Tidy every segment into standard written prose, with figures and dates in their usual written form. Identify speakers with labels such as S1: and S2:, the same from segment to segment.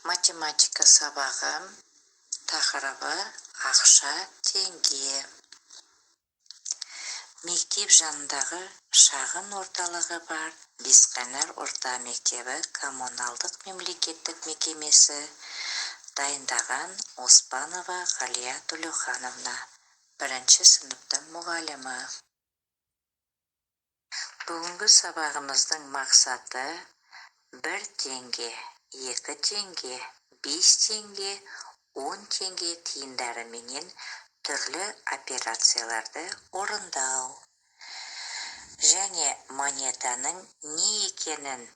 S1: Математика сабағы, тақырыбы: ақша, теңге. Мектеп жанындағы шағын орталығы бар Бесқайнар орта мектебі коммуналдық мемлекеттік мекемесі. Дайындаған Оспанова Ғалия Төлеухановна, бірінші сыныптың мұғалімі. Бүгінгі сабағымыздың мақсаты: 1 теңге, 2 теңге, 5 теңге, 10 теңге тиындарыменен түрлі операцияларды орындау және монетаның не екенін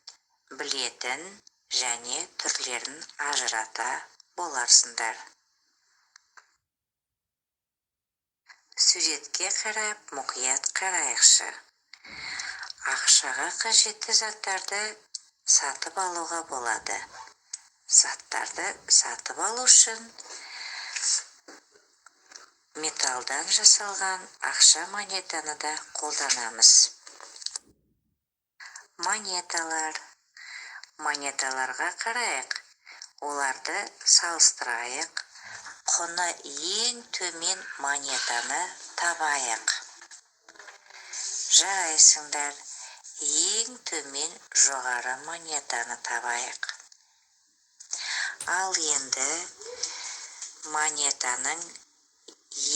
S1: білетін және түрлерін ажырата боларсыңдар. Суретке қарап, мұқият қарайықшы. Ақшаға қажетті заттарды сатып алуға болады. Заттарды сатып алу үшін металдан жасалған ақша, монетаны да қолданамыз. Монеталар. Монеталарға қарайық, оларды салыстырайық, құны ең төмен монетаны табайық. Жарайсыңдар! Ең төмен жоғары монетаны табайық. Ал енді монетаның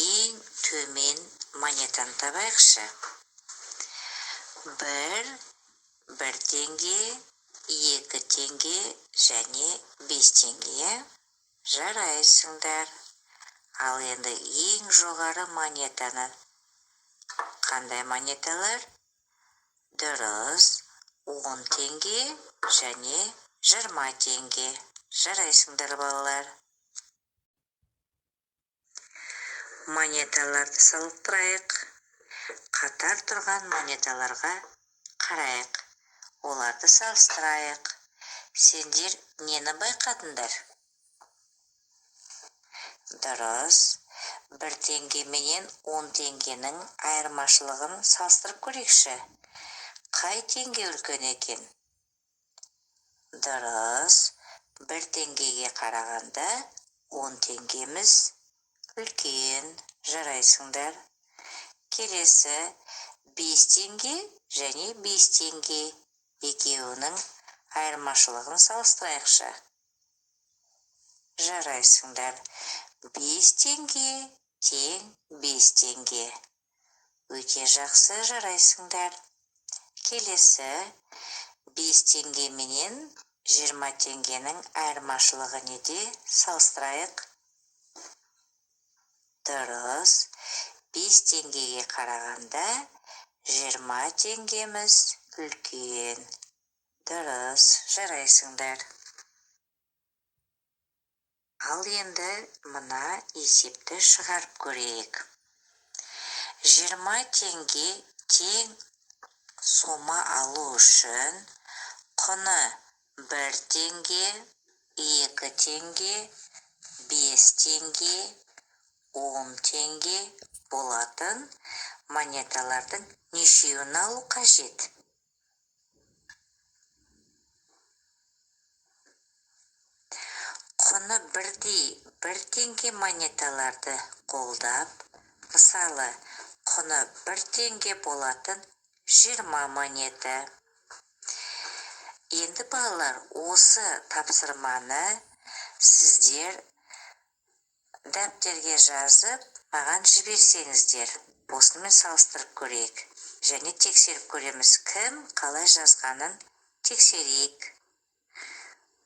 S1: ең төмен монетаны табайықшы. 1 теңге, 2 теңге және 5 теңге. Жарайсыңдар! Ал енді ең жоғары монетаны, қандай монеталар? Дұрыс, 10 теңге және 20 теңге. Жарайсыңдар, балалар! Монеталарды салыстырайық. Қатар тұрған монеталарға қарайық, оларды салыстырайық. Сендер нені байқадыңдар? Дұрыс, 1 теңге менен 10 теңгенің айырмашылығын салыстырып көрейікші. Қай теңге үлкен екен? Дұрыс, 1 теңгеге қарағанда 10 теңгеміз үлкен. Жарайсыңдар! Келесі 5 теңге және 5 теңге, екеуінің айырмашылығын салыстырайықшы. Жарайсыңдар! 5 теңге тең 5 теңге. Өте жақсы, жарайсыңдар! Келесі 5 теңге менен 20 теңгенің айырмашылығы неде? Салыстырайық. Дұрыс, 5 теңгеге қарағанда 20 теңгеміз үлкен. Дұрыс, жарайсыңдар! Ал енді мына есепті шығарып көрейік. 20 теңге тең сома алу үшін құны 1 теңге, 2 теңге, 5 теңге, 10 теңге болатын монеталардың нешеуін алу қажет? Құны бірдей 1 теңге монеталарды қолдап, мысалы, құны 1 теңге болатын 20 монета. Енді, балалар, осы тапсырманы сіздер дәптерге жазып, маған жіберсеңіздер, осымен салыстырып көрейік және тексеріп көреміз. Кім қалай жазғанын тексерейік.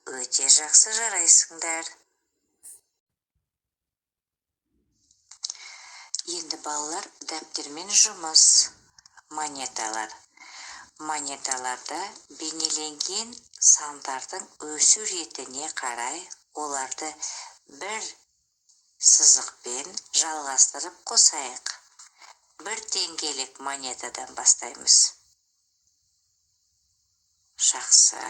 S1: Өте жақсы, жарайсыңдар! Енді, балалар, дәптермен жұмыс. Монеталар. Монеталарда бейнеленген сандардың өсу ретіне қарай оларды бір сызықпен жалғастырып қосайық. 1 теңгелік монетадан бастаймыз. Жақсы.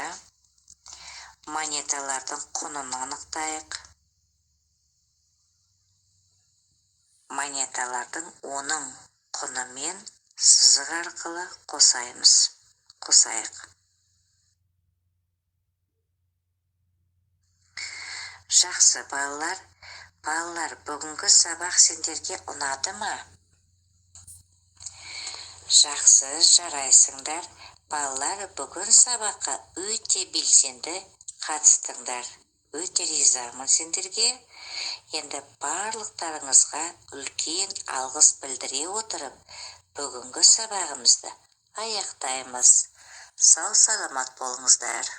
S1: Монеталардың құнын анықтайық. Монеталардың оның құнымен сызық арқылы қосаймыз, қосайық. Жақсы, балалар. Балалар, бүгінгі сабақ сендерге ұнады ма? Жақсы, жарайсыңдар. Балалар, бүгін сабаққа өте белсенді қатыстыңдар. Өте ризамын сендерге. Енді барлықтарыңызға үлкен алғыс білдіре отырып, бүгінгі сабағымызды аяқтаймыз. Сау саламат болыңыздар.